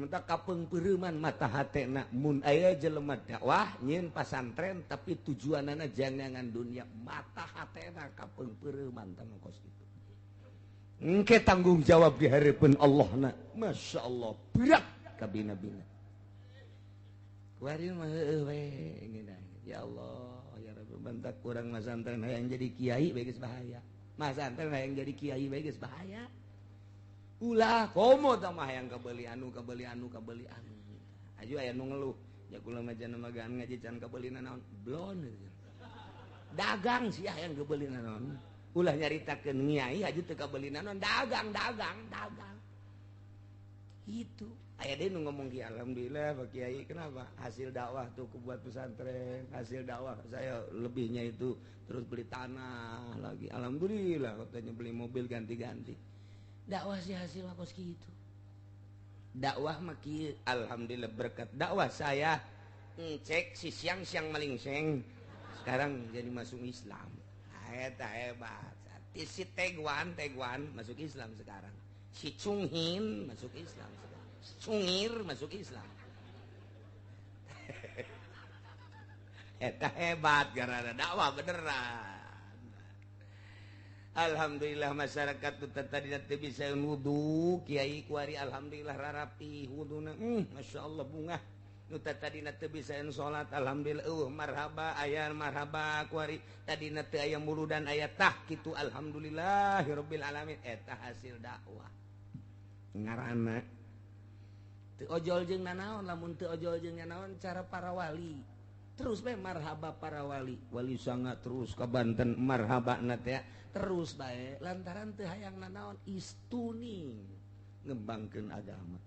Minta kapeungpeureuman mata hatena mun aya jelema dakwah nyieun pasantren tapi tujuanana jangan dunia, mata hatena kapeungpeureuman tah kos kitu. Engke tanggung jawab di hareupeun Allah na. Masya Allah berat kabina-bina. Kuari mah heueuh we ngeunah. Ya Allah ya Rabbi, bentak kurang masantren hayang jadi kiai bae geus bahaya. Masantren hayang jadi kiai bae geus bahaya. Ulah komo tah mah hayang kabeli anu, kabeli anu, kabeli anu. Aju aya nu ngeluh, ya kula mah cenah mah ngaji can kabeli naon. Blon dagang sia hayang kabeli naon. Ulah nyaritakeun ngiyai aju teu kabeli naon, dagang, dagang, dagang. Itu aya deui nu ngomong ki, alhamdulillah Pak Kiai, kenapa? Hasil dakwah tuh buat pesantren, hasil dakwah saya lebihnya itu terus beli tanah lagi. Alhamdulillah katanya beli mobil ganti-ganti. Dakwah sih hasil kos kitu. Dakwah mah kieu, alhamdulillah berkat dakwah saya ngecek si siang-siang malingseng sekarang jadi masuk Islam. Eta hebat. Si Teguan, Teguan masuk Islam sekarang. Si Cunghin masuk Islam sekarang. Si Cungir masuk Islam. Eta hebat gara-gara dakwah beneran. Alhamdulillah masyarakat tu tadi teu bisa wudu, kiai kuari alhamdulillah rarapi wuduna. Masya Allah bungah. Nu tadi teu bisa salat, alhamdulillah marhaba aya marhaba kuari. Tadi teu aya muludan aya tah kitu, alhamdulillahirabbil alamin. Eta hasil dakwah. Ngaranna teu ojol jeung nanaon, lamun teu ojol jeung nanaon cara para wali. Terus bae marhaba para wali, wali sanga terus ka Banten marhaba na teh terus bae lantaran teu hayang nanaon istuni ngembangkeun agama.